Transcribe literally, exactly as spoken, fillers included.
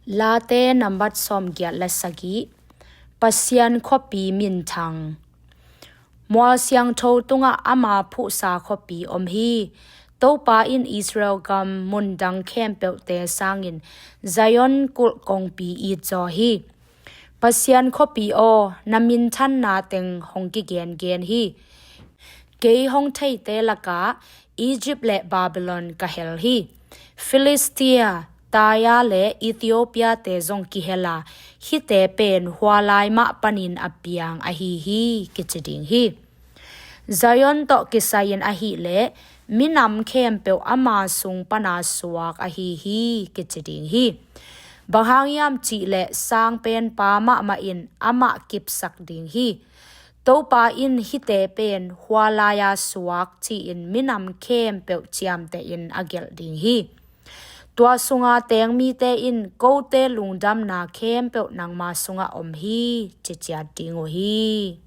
Late nambat sawmgiat le sagih. Pasian khuapi minthang. Mual siangtho tungah ama phuhsa khuapi om hi. Topa in Israel gam mundang khempeuhte sangin Zion kulh kongpi itzaw hi. Pasian khuapi aw, na minthanna teng hong kigengen hi. Kei hong theite lakah Egypt le Babylon ka hel hi. Filistia, Tyre le Ethiopia-te zong kihel a, hihte pen hua lai mah panin a piang ahi hi, kici ding hi. Zion tawh kisai-in ahih leh minam khempeuh ama sung pana suak ahi hi, kici ding hi. Bang hang hiam cih leh Sangpenpa mahmah in amah kipsak ding hi. Topa in hihte pen hua lai-a suak ci-in minam khempeuh ciamtehin a gelh ding hi. Tua sunga teng mite in kote lungdamna khempeuh nangma sungah om hi, ci ciat ding uh hi.